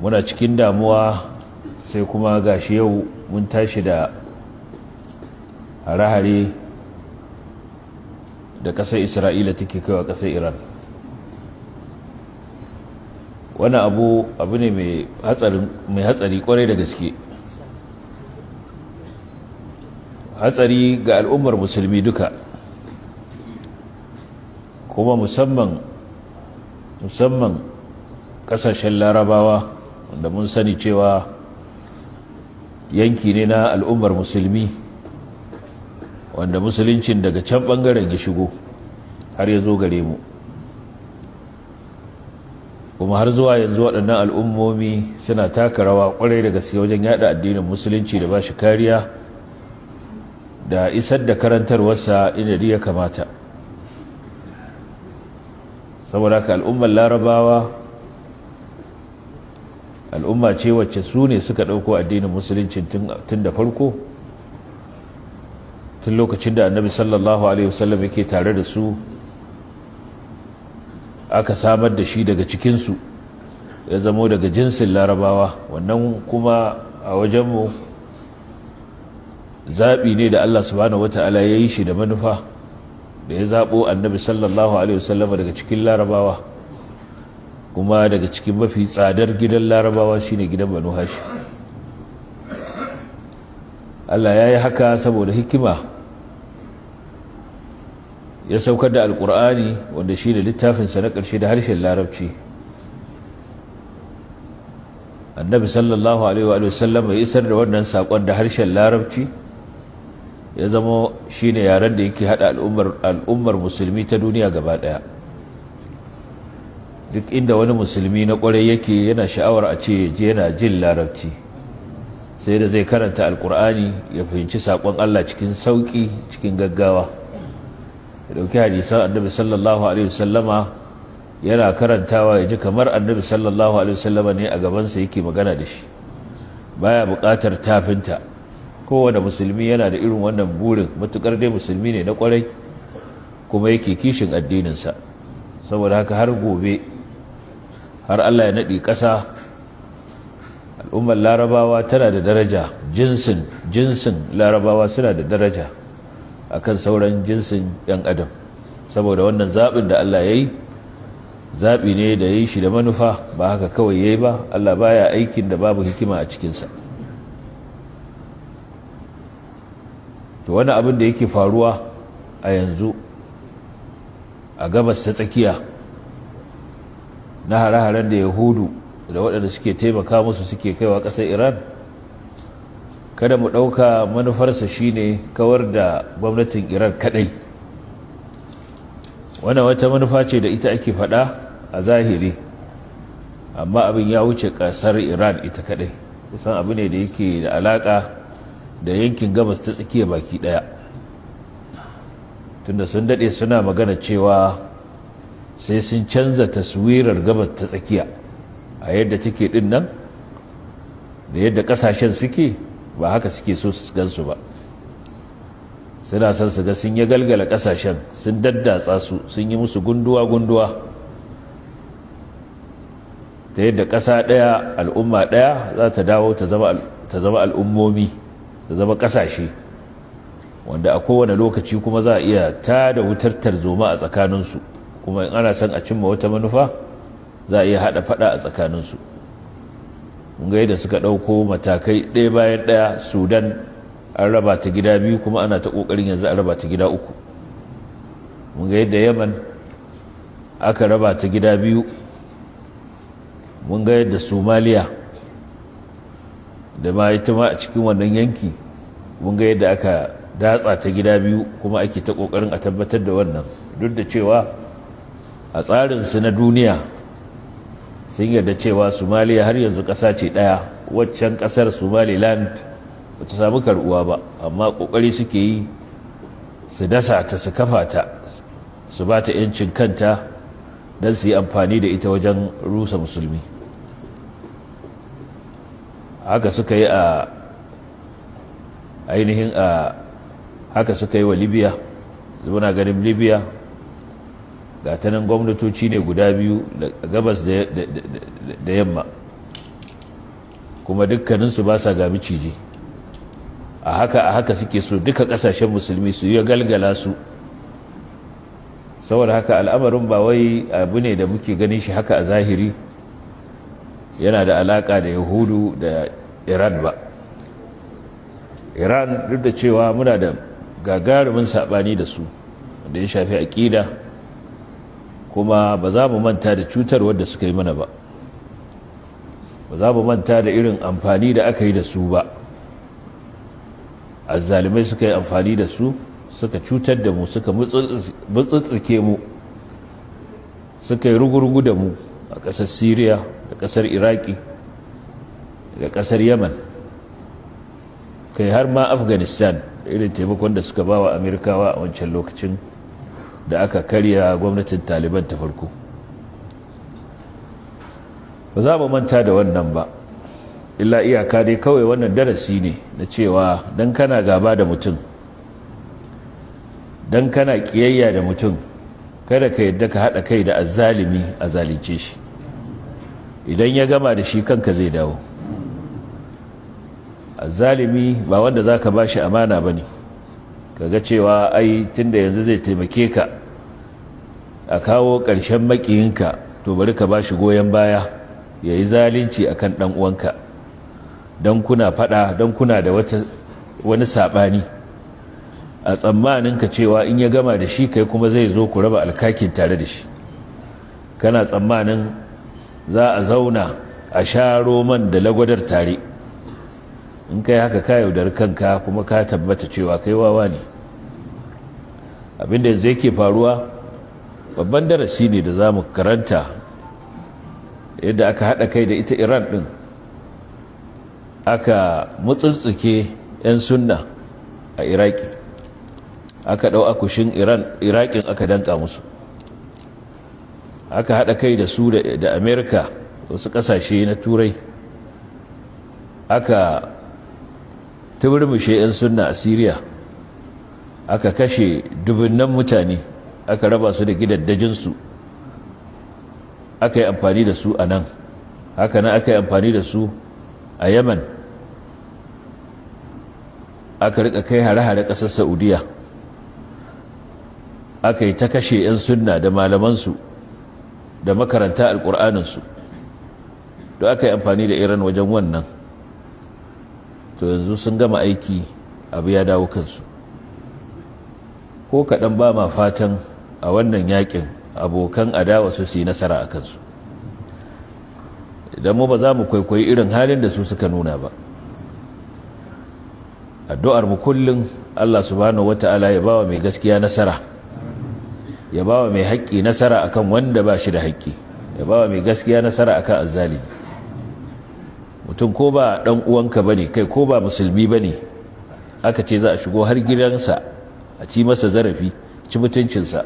Muna cikin damuwa, sai kuma gashi yau mun tashi da hare-hare da ƙasar Isra'ila take kaiwa ƙasar Iran. Wani abu abu ne mai hatsari kwarai da gaske, hatsari ga al'ummar musulmi duka, kuma musamman musamman kasashen Larabawa, wanda mun sani cewa yanki ne na al'ummar musulmi, wanda musuluncin daga can bangaren ya shigo har ya zo gare mu. Kuma har zuwa yanzu waɗannan al'ummomi suna taka rawa ƙwarai da gaske wajen yada addinin musulunci da ba shi kariya da isar da karantarwarsa inda ya kamata. Saboda haka al'ummar Larabawa al'umma ce wacce su ne suka ɗauko addinin musulunci tun da farko, tun lokacin da Annabi sallallahu alaihi wasallam yake tare da su aka samar da shi daga cikinsu, ya zamo daga jinsin Larabawa. Wannan kuma a wajenmu zaɓi ne da Allah subhanahu wata'ala ya yi shi da manufa, da ya zaɓo Annabi sallallahu alaihi wasallam daga cikin Larabawa, kuma daga cikin mafi tsadar gidan Larabawa, shine gidan Banu Hashim. Allah ya yi haka saboda hikima. Ya saukar da Alkur'ani, wanda shi ne littafinsa na ƙarshe, da harshen Larabci. Annabi sallallahu alaihi wa sallam ya isar da wannan saƙon da harshen Larabci, ya zama shi ne yaren da yake haɗa al'ummar musulmi ta duniya gaba ɗaya. Duk inda wani musulmi na ƙwarai yake, yana sha'awar a ce je yana jin Larabci, sai da zai karanta Alkur'ani ya fahimci saƙon Allah cikin sauƙi, cikin gaggawa. Ya ɗauki hadisan Annabi sallallahu alaihi wasallama yana karantawa, ya ji kamar Annabi sallallahu alaihi wasallama ne a gabansa yake magana da shi, baya buƙatar tafinta. Kowane musulmi yana da irin wannan burin, matuƙar dai musulmi ne na ƙwarai kuma yake kishin addininsa. Saboda haka har gobe, har Allah ya naɗi ƙasa, al'ummar Larabawa tana da daraja. Jinsin Larabawa suna da daraja akan sauran jinsin 'yan adam, saboda wannan zaɓin da Allah ya yi, zaɓi ne da ya yi shi da manufa, ba haka kawai ya yi ba. Allah baya aikin da babu hikima a cikinsa. To, wani abin da yake faruwa a yanzu a Gabas ta Tsakiya na hare-haren da Yahudu da waɗanda suke taimaka musu suke kaiwa ƙasar Iran, kada mu ɗauka manufarsa shine kawar da gwamnatin Iran kaɗai. Wannan wata manufa ce da ita ake faɗa a zahiri, amma abin ya wuce ƙasar Iran ita kaɗai. Kusan abu ne da yake da alaƙa da yankin Gabas ta Tsakiya baki ɗaya, tunda sun daɗe suna magana cewa sai sun canza taswirar Gabas ta Tsakiya a yadda take ɗin nan da yadda ƙasashen suke. Ba haka suke so su gansu ba. Suna son su ga sun yi galgala ƙasashen, sun daddatsa su, sun yi musu gunduwa-gunduwa, ta yadda ƙasa ɗaya, al'umma ɗaya za ta dawo ta zama al'ummomi, ta zama ƙasashe, wanda a kowane lokaci kuma za a iya ta da wutar tarzoma a tsakaninsu, kuma in ana son a cimma wata manufa za a iya haɗa faɗa a tsakaninsu. Mun ga yadda suka ɗauko matakai ɗaya bayan ɗaya. Sudan an raba ta gida biyu, kuma ana ta ƙoƙarin yanzu a raba ta gida uku. Mun ga yadda Yaman aka raba ta gida biyu. Mun ga yadda Somaliya da ma ita ma a cikin wannan yanki, mun ga yadda aka datsa ta gida biyu, kuma ake ta ƙoƙarin a tabbatar da wannan, duk da cewa a tsarinsu na duniya sun yarda cewa Somaliya har yanzu ƙasa ce ɗaya. Waccan ƙasar Somaliland ba ta samu karɓuwa ba, amma ƙoƙari suke yi su dasa ta, su kafa ta, su ba ta 'yancin kanta don su yi amfani da ita wajen rusa musulmi. Haka suka yi a ainihin a haka suka yi wa Libya. Muna ganin Libya ga ta nan, gwamnatoci ne guda biyu, da gabas da yamma. Kuma dukkaninsu ba sa ga miciji. A haka suke so duka kasashen Musulmi su yi galgala su. Saboda haka al'amarin ba wai abu ne da muke ganin shi haka a zahiri yana da alaka da Yahudu da Iran ba. Iran, duk da cewa muna da gagarumin saɓani da su da ya shafi aƙida, kuma ba za mu manta da cutarwar da suka yi mana ba, ba za mu manta da irin amfani da aka yi da su ba. Azzalimai suka yi amfani da su, suka cutar da mu, suka mutsutsuke mu, suka yi rugurugu da mu a ƙasar Syria da ƙasar Iraki da ƙasar Yaman, kai har ma Afghanistan, da irin taimakon da suka ba wa Amerikawa a wancan lokacin da aka karya gwamnatin Taliban ta farko. Ba za mu manta da wannan ba. Illa iyaka dai kawai wannan darasi ne na cewa don kana gaba da mutum, don kana kiyayya da mutum, kada ka yadda ka haɗa kai da azzalimi a zalunce shi. Idan ya gama da shi, kanka zai dawo. Azzalimi ba wanda za ka ba shi amana ba ne, kaga cewa ai tunda yanzu zai taimake ka a kawo ƙarshen makiyinka, to bari ka ba shi goyon baya ya yi zalunci a kan ɗan uwanka don kuna faɗa, don kuna da wani saɓani, a tsammaninka cewa in ya gama da shi, kai kuma zai zo ku raba alkakin tare da shi. Kana tsammanin za a zauna a sha roman da lagwadar tare. In kai haka, ka yaudar kanka, kuma ka tabbata cewa kai wawa ne. Abinda yanzu yake faruwa babban darasi ne da za mu karanta, yadda aka haɗa kai da ita Iran ɗin aka mutsultsuke 'yan Sunna a Iraki, aka ɗau akushin Iran, Iraƙin, aka danka musu. Aka haɗa kai da su da Amerika, wasu ƙasashe na Turai, aka turmushe 'yan Sunna a Syria, aka kashe dubunnan mutane, aka raba su da gidaddajinsu. Aka yi amfani da su a nan, haka nan aka yi amfani da su a Yaman, aka rika kai hare-hare ƙasar Saudiya, aka yi ta kashe 'yan Sunna da malamansu da makaranta alƙur'aninsu da aka yi amfani da Iran wajen wannan. To yanzu sun gama aiki, abu ya dawo kansu. Ko kaɗan ba ma fatan a wannan yakin abokan adawa su yi nasara a kansu, idan mu ba za mu kwaikwayi irin halin da su suka nuna ba. Addu'ar mu kullum, Allah Subhanahu wata'ala ya bawa mai gaskiya nasara, ya bawa mai haƙƙi nasara akan wanda ba shi da haƙƙi, ya bawa mai gaskiya nasara akan azzalimi. Mutum ko ba ɗan uwanka bane, kai ko ba Musulmi bane, aka ce za a shigo har gidansa a ci masa zarafi, ci mutuncinsa,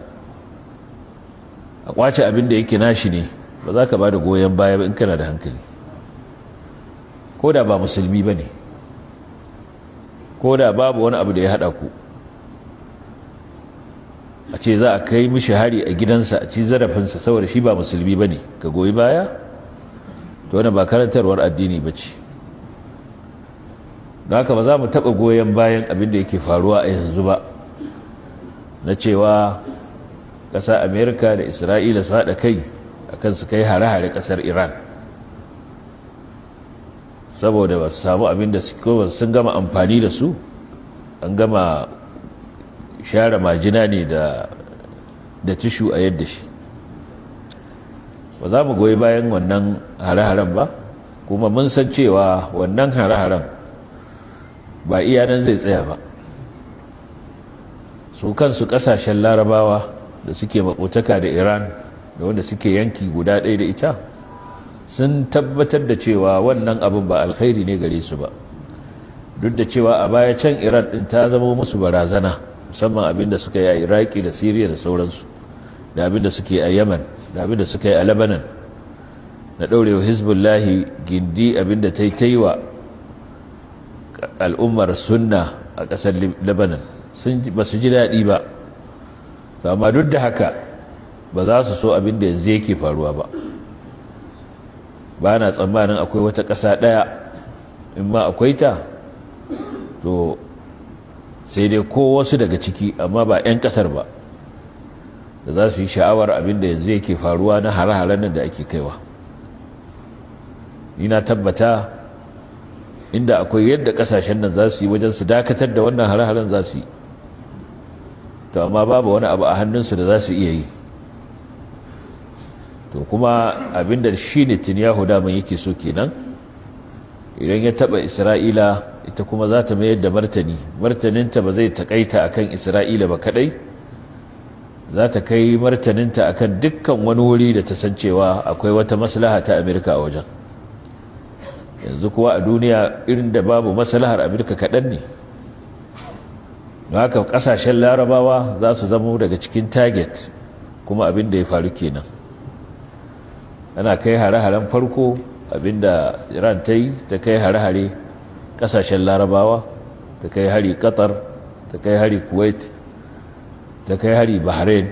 a kwace abin da yake nashi ne, ba za ka ba da goyon baya ba in kana da hankali, ko da ba Musulmi ba ne, ko da babu wani abu da ya haɗa ku. A ce za a kai mishi hari a gidansa, a ci zarafinsa saboda shi ba Musulmi ba ne, ka goyi baya, to wannan ba karantarwar addini ba ce. Don haka ba za mu taɓa goyon bayan abin da yake faruwa a yanzu ba, na cewa ƙasa Amerika da Isra'ila su haɗa kai akan su kai hare-hare ƙasar Iran, saboda ba su samu abin da sun gama amfani da su, an gama share majina ne da tishu a yadda shi. Ba za mu goyi bayan wannan hare-haren ba, kuma mun san cewa wannan hare-haren ba iya nan zai tsaya ba. Su kansu kasashen Larabawa da suke makotaka da Iran, da wanda suke yanki guda ɗaya da ita, sun tabbatar da cewa wannan abin ba alkhairi ne gare su ba, duk da cewa a baya can Iran ɗin ta zama musu barazana, musamman abin da suka yi a Iraki da Syria da sauransu, da abin da suke a Yaman, da abin da suka yi a Lebanon na ɗaurewa Hezbollahi gindi, abin da ta yi wa al'ummar Sunna a ƙasar Lebanon, ba su ji daɗi ba. Amma duk da haka ba za su so abin da yanzu yake faruwa ba. Ba na tsammanin akwai wata ƙasa ɗaya In ma akwai ta, to sai dai ko wasu daga ciki, amma ba 'yan kasar ba, da za su yi sha'awar abin da yanzu yake faruwa na hare-haren nan da ake kaiwa. Ni na tabbata inda akwai yadda kasashen nan za su yi wajen su dakatar da wannan hare-haren, za su yi. To amma babu wani abu a hannunsu da za su iya yi. To kuma abinda shi Netanyahu daman yake so kenan. Idan ya taba Isra'ila, ita kuma za ta mayar da martani. Martaninta ba zai takaita akan Isra'ila ba kadai, za ta kai martaninta akan dukkan wani wuri da ta san cewa akwai wata maslaha ta Amerika a wajen. Yanzu kuwa a duniya irin da babu maslahar Amerika kaɗan ne. Don haka ƙasashen Larabawa za su zamo daga cikin target. Kuma abin da ya faru kenan, ana kai hare-haren farko, abinda Iran ta yi, ta kai hare-hare kasashen Larabawa, ta kai hari Qatar, ta kai hari Kuwait, ta kai hari Bahrain,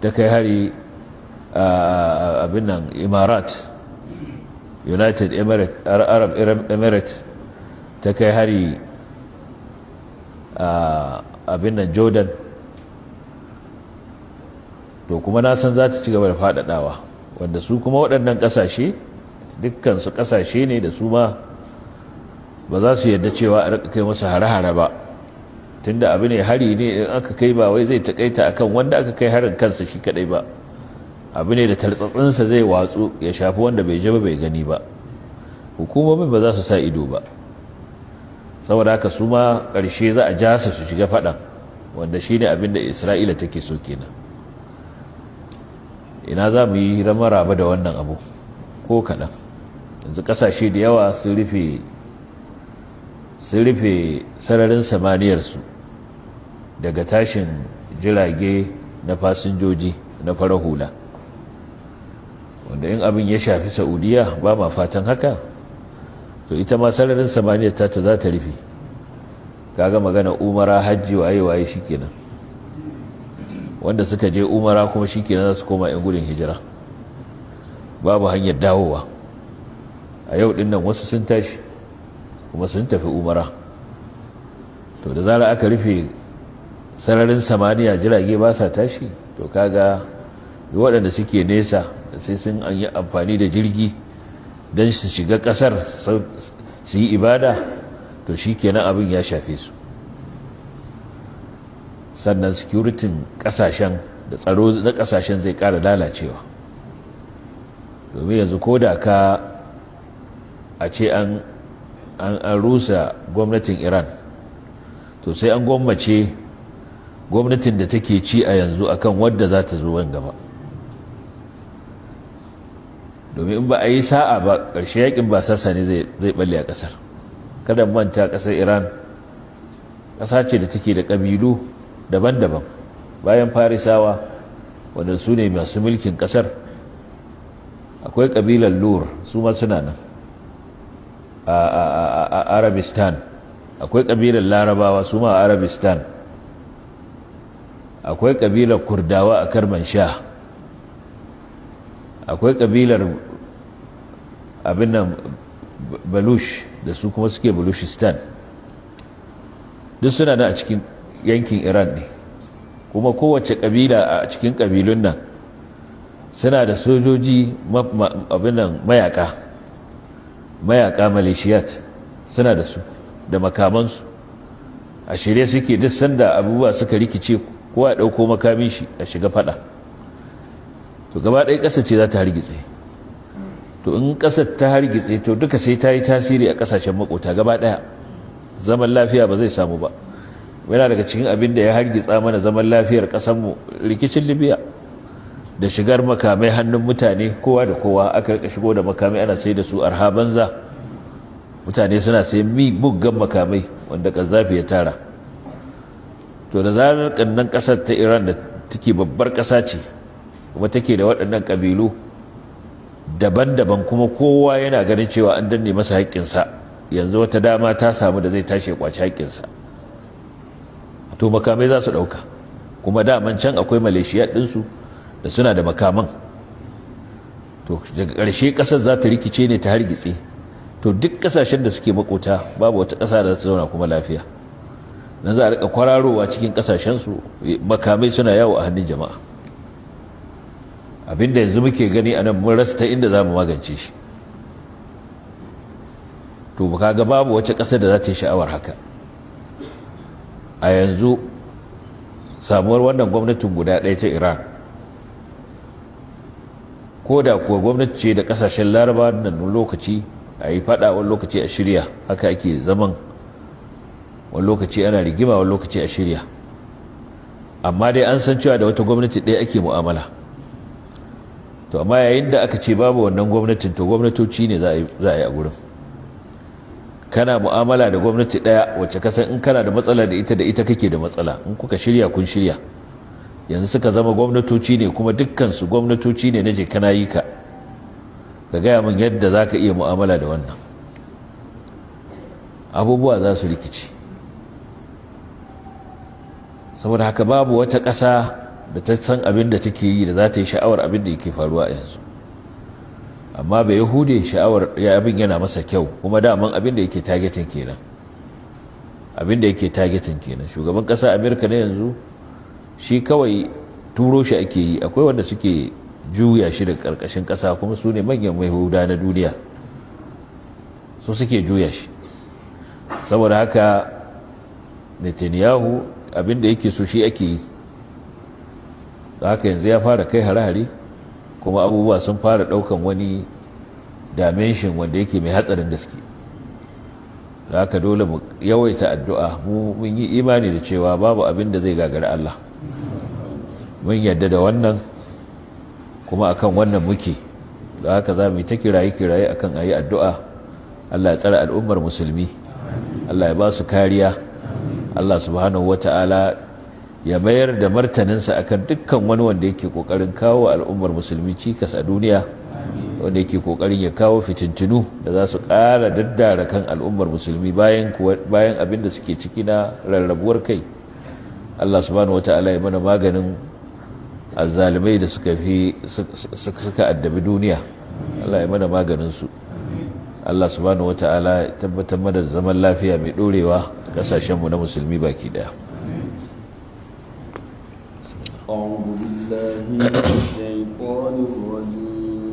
ta kai hari abin nan, Imarat, United Arab Emirates, ta kai hari abin nan, Jordan. To kuma na san za ta ci gaba da faɗaɗawa, wanda su kuma waɗannan ƙasashe dukkansu ƙasashe ne da su ma ba za su yarda cewa a rika kai masu hare-hare ba, tunda abu ne, hari ne in aka kai, ba wai zai takaita akan wanda aka kai harin kansa shi kadai ba. Abu ne da tartsatsinsa zai watsu ya shafi wanda bai ji ba bai gani ba. Hukumomin ba za su sa ido ba. Saboda haka su ma ƙarshe za a ja su su shiga faɗan, wanda shi ne abin da Isra'ila take so kenan. Ina za mu yi maraba da wannan abu? Ko kaɗan. Yanzu ƙasashe da yawa sun rufe sararin samaniyarsu daga tashin jirage na fasinjoji na farar hula, wanda in abin ya shafi Saudiya, ba ma fatan haka, to ita ma sararin samaniyar ta za ta rufe. Kaga magana umara, hajji, waye waye, shikenan. Wanda suka je umara kuma shikenan, za su koma 'yan gudun hijira, babu hanyar dawowa. A yau din nan wasu sun tashi kuma sun tafi umara. To da zara aka rufe sararin samaniya, jirage ba sa tashi, to kaga waɗanda suke nesa sai sun an yi amfani da jirgi don su shiga ƙasar su yi ibada, to shi kenan abin ya shafe su. Sannan security ƙasashen da tsaro na ƙasashen zai ƙara lalacewa, domin yanzu ko da ka a ce an rusa gwamnatin Iran, to sai an gwammace gwamnatin da take ci a yanzu akan wadda za ta zo gaba, domin in ba a yi sa'a ba, ƙarshe yakin basasa ne zai balle a ƙasar. Kada manta, ƙasar Iran ƙasa ce da take da ƙabilu daban-daban. Bayan Farisawa, wanda su ne masu mulkin ƙasar, akwai ƙabilar Lur, su ma suna nan a Arabistan. Akwai ƙabilar Larabawa, su ma a Arabistan. Akwai ƙabilar Kurdawa a Karman Sha. Akwai ƙabilar abin nan, Balush, da su kuma suke Balushistan. Duk suna da a cikin yankin Iran ne. Kuma kowace ƙabila a cikin ƙabilun nan suna da sojoji, abin nan, mayaka, militias, suna da su da makamansu, a shirye suke duk sanda abubuwa suka rikice, kowa ɗauko makamin shi a shiga fada. To gaba ɗaya ƙasa ce za ta hargitse. To in ƙasar ta hargitse, to duka sai ta yi tasiri a ƙasashen makota gaba ɗaya. Zaman lafiya ba zai samu ba. Yana daga cikin abin da ya hargitsa mana zaman lafiyar ƙasarmu, rikicin Libya da shigar makamai hannun mutane, kowa da kowa. Aka rika shigo da makamai, ana sai da su arha banza. Mutane suna sayan muggan makamai wanda Ƙazafi ya tara. To da zarar kannan ƙasar ta Iran, da take babbar ƙasa ce kuma take da waɗannan ƙabilu daban-daban, kuma kowa yana ganin cewa an danne masa haƙƙinsa, yanzu wata dama ta samu da zai tashi ya kwaci haƙƙinsa, to makamai za su ɗauka. Kuma daman can akwai militia ɗinsu da suna da makaman. To daga ƙarshe ƙasar za ta rikice ne, ta hargitse. To duk kasashen da suke makota, babu wata ƙasa da za ta zauna kuma lafiya. Nan za a rika kwararowa cikin kasashensu, makamai suna yawo a hannun jama'a. Abinda yanzu muke gani a nan, mun rasa ta inda za mu magance shi. To kaga babu wata ƙasa da za ta yi sha'awar haka. A yanzu samuwar wannan gwamnatin guda ɗaya ta Iran, ko da kuwa gwamnati ce da ƙasashen Laraba nan, lokaci a yi fada, wani lokaci a shirya, haka ake zaman, wani lokaci ana rigima, wani lokaci a shirya, amma dai an san cewa da wata gwamnati ɗaya ake mu'amala. To amma yayin da aka ce babu wannan gwamnatin, to gwamnatoci ne za a yi a gurin. Kana mu'amala da gwamnati ɗaya wacce ka san in kana da matsala da ita, da ita kake da matsala, in kuka shirya kun shirya. Yanzu suka zama gwamnatoci ne, kuma dukkansu gwamnatoci ne na je kana yi ka. Ka gaya min yadda za ka iya mu'amala da wannan. Abubuwa za su rikici. Saboda haka babu wata ƙasa da ta san abin da take yi da za ta yi sha'awar abin da yake faruwa a yanzu. Amma bai Yahude sha'awar ya abin yana masa kyau, kuma daman abin da yake targeting kenan, abin da yake targeting kenan. Shugaban ƙasa Amerika na yanzu, shi kawai turo shi ake yi. Akwai wanda suke juya shi da ƙarƙashin ƙasa, kuma su ne manyan Yahuda na duniya, su suke juya shi. Saboda haka Netanyahu abin da yake so shi ake yi. Da haka yanzu ya fara kai hare-hare, kuma abubuwa sun fara daukan wani dimension wanda yake mai hatsarin gaske. Da haka dole mu yawaita addu'a. Mu mun yi imani da cewa babu abin da zai gagari Allah. Mun yadda da wannan, kuma akan wannan muke. Da haka za mu yi ta kiraye-kiraye akan a yi addu'a, Allah ya tsare al'ummar Musulmi, Allah ya ba su kariya, Allah Subhanahu wata'ala ya mayar da martaninsa akan dukkan wani wanda yake kokarin kawo al'ummar Musulmi cikas a duniya, wanda yake kokarin ya kawo fitintunu da za su ƙara daddara kan al'ummar Musulmi bayan abin da suke ciki na rarrabuwar kai. Allah Subhanahu wata'ala ya mana maganin azzalumai da suka fi suka addabi duniya. Allah ya mana maganin su. Allah Subhanahu wata'ala ya tabbatar mana da zaman lafiya mai dorewa a kasashenmu na Musulmi baki daya. أعوذ بالله من الشيطان الرجيم.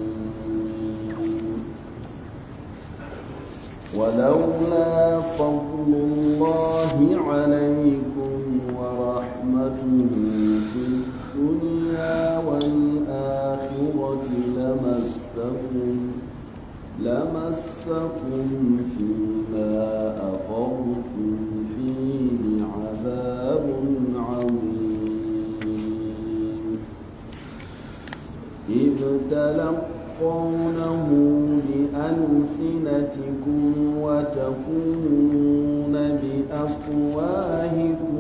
ولولا فضل الله عليكم ورحمته في الدنيا والآخرة لمسكم فيما أفضتم فيه عذاب عظيم. إذ تلقونه بألسنتكم وتقولون بأفواهكم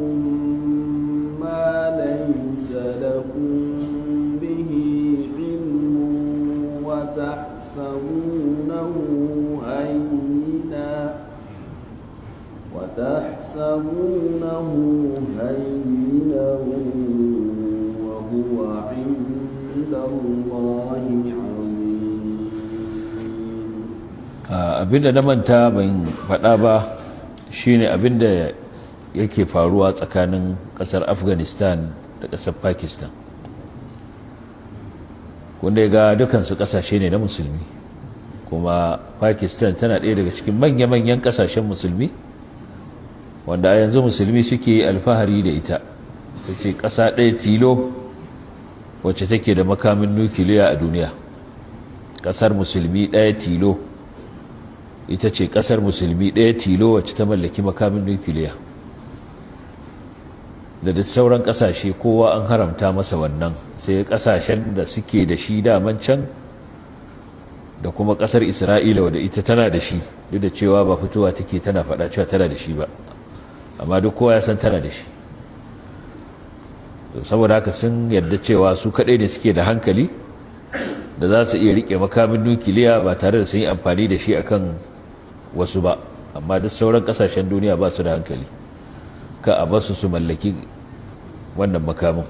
ما ليس لكم به علم وتحسبونه هينا وهو عند الله عظيم. Abinda na manta ban faɗa ba shine abinda yake faruwa tsakanin ƙasar Afghanistan da ƙasar Pakistan, wanda ga dukansu ƙasashe ne na Musulmi, kuma Pakistan tana ɗaya daga cikin manya-manyan ƙasashen Musulmi wanda a yanzu Musulmi suke alfahari da ita. Ta ce ƙasa ɗaya tilo wacce take da makamin nukiliya a duniya. Ƙasar Musulmi ɗaya tilo, ita ce ƙasar Musulmi ɗaya tilo wacce ta mallaki makamin nukiliya. Da duk sauran ƙasashe kowa an haramta masa wannan, sai ƙasashen da suke da shi daman can, da kuma ƙasar Isra'ila wadda ita tana da shi, duk da cewa ba fitowa take tana faɗa cewa tana da shi ba, amma duk kowa ya san tana da shi. To saboda haka sun yarda cewa su kaɗai ne suke da hankali da za su iya riƙe makamin nukiliya ba tare da sun yi amfani da shi akan wasu ba, amma duk sauran ƙasashen duniya ba su da hankali, ka a basu su mallaki wannan makamin.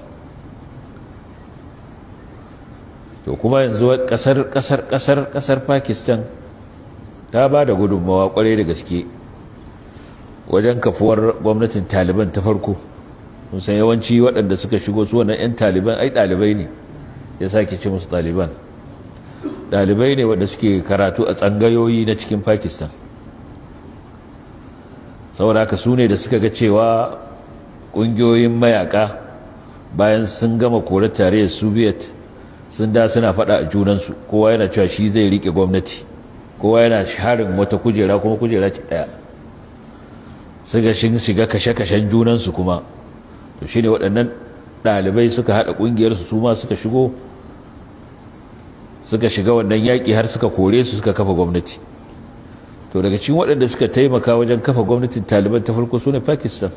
To kuma yanzu kasar Pakistan ta Ta ba da gudunmawa kwarai da gaske wajen kafuwar gwamnatin Taliban ta farko. Mun san yawanci waɗanda suka shigo su wannan 'yan Taliban ai ɗalibai ne, ya sake ce musu Taliban. Ɗalibai ne waɗanda suke karatu a tsangayoyi na cikin Pakistan. Saboda haka su ne da suka ga cewa ƙungiyoyin mayaka, bayan sun gama kore tarayyar Soviet, sun da suna faɗa a junansu, kowa yana cewa shi zai riƙe gwamnati, kowa yana harin wata kujera, kuma kujera ce ɗaya, suka shiga kashe-kashen junansu kuma. To shine waɗannan ɗalibai suka haɗa ƙungiyarsu, su ma suka shigo, suka shiga wannan yaƙi har suka kore su, suka kafa gwamnati. To daga cikin waɗanda suka taimaka wajen kafa gwamnatin Taliban ta farko su ne Pakistan.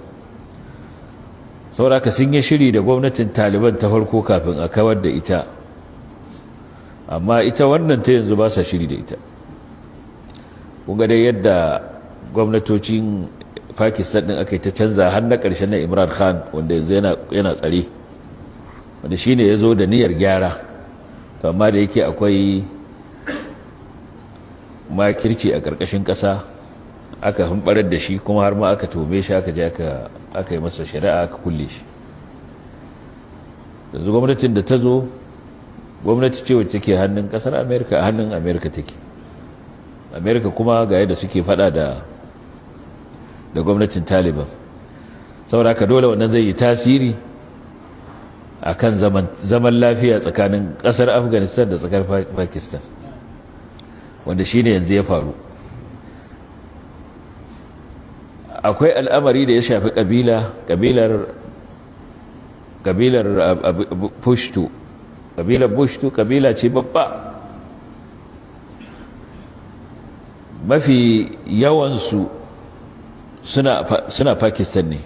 Saboda sun yi shiri da gwamnatin Taliban ta farko kafin a kawar da ita, amma ita wannan ta yanzu ba sa shiri da ita. Kun ga dai yadda gwamnatocin Pakistan din aka yi ta canza har na ƙarshen na Imran Khan, wanda yanzu yana tsare, wanda shine ya zo da niyyar gyara. To amma da yake akwai makirci a ƙarƙashin ƙasa, aka hambarar da shi, kuma har ma aka tome shi, aka je aka yi masa shari'a, aka kulle shi. Yanzu gwamnatin da ta zo, gwamnati ce wacce ke hannun ƙasar Amerika, a hannun Amerika take. Amerika kuma ga yadda suke fada da gwamnatin Taliban. Saboda haka dole wannan zai yi tasiri a kan zaman lafiya tsakanin ƙasar Afghanistan da tsakanin Pakistan, wanda shi ne yanzu ya faru. Akwai al'amari da ya shafi ƙabila, ƙabilar Pushtu. Ƙabilar Pushtu ƙabila ce babba, mafi yawansu suna Pakistan ne,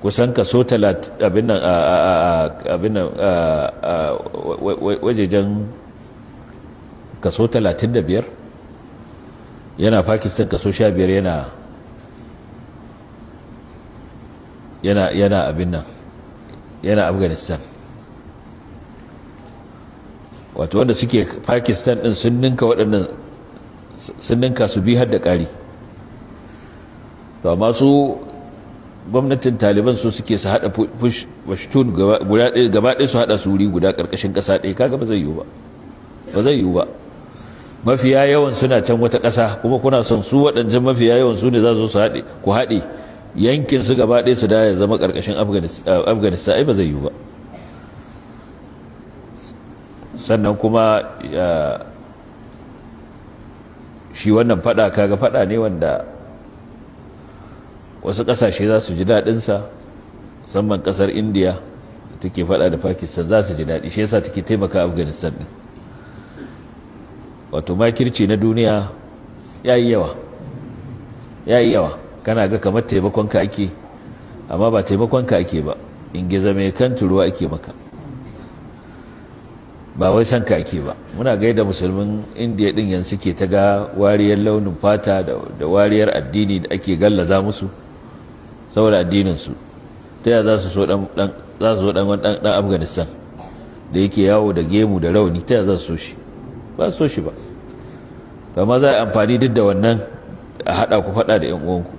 kusan kaso abin nan, wajejen kaso 35 yana Pakistan, kaso 15 yana abin nan, yana Afghanistan. Wato wanda suke Pakistan din sun ninka waɗannan, sun ninka su bi har da ƙari. To amma su gwamnatin Taliban su suke su haɗa Pashtun gaba ɗaya, su haɗa su wuri guda ƙarƙashin ƙasa ɗaya. Kaga ba zai yiwu ba, ba zai yiwu ba. Mafiya yawan suna can wata ƙasa, kuma kuna son su waɗancan mafiya yawan su ne za su haɗe, ku haɗe yankin su gaba ɗaya su da ya zama ƙarƙashin Afghanistan. Ai ba zai yiwu ba. Sannan kuma shi wannan fada, kaga fada ne wanda wasu ƙasashe za su ji daɗinsa, musamman ƙasar India da take fada da Pakistan za su ji daɗi, shi yasa take taimaka Afghanistan ɗin. Wato makirci na duniya ya yi yawa, ya yi yawa. Kana ga kamar taimakonka ake, amma ba taimakonka ake ba, ingiza mai kan turuwa ake maka, ba wai san ka ake ba. Muna gaida musulmin Indiya din yanzu suke ta ga wariyar launin fata da wariyar addini da ake gallaza musu saboda addininsu. Ta yaya za su so dan dan Afghanistan da yake yawo da gemu da rauni? Ta yaya za su so shi? Ba su so shi ba. Kama za a yi amfani duk da wannan a haɗa ku faɗa da 'yan uwanku.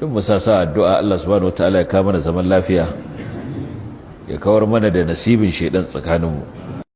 Duk mu sa addu'a, Allah subhanahu wataala ya kawo mana zaman lafiya, ya kawar mana da nasibin shaidan tsakaninmu.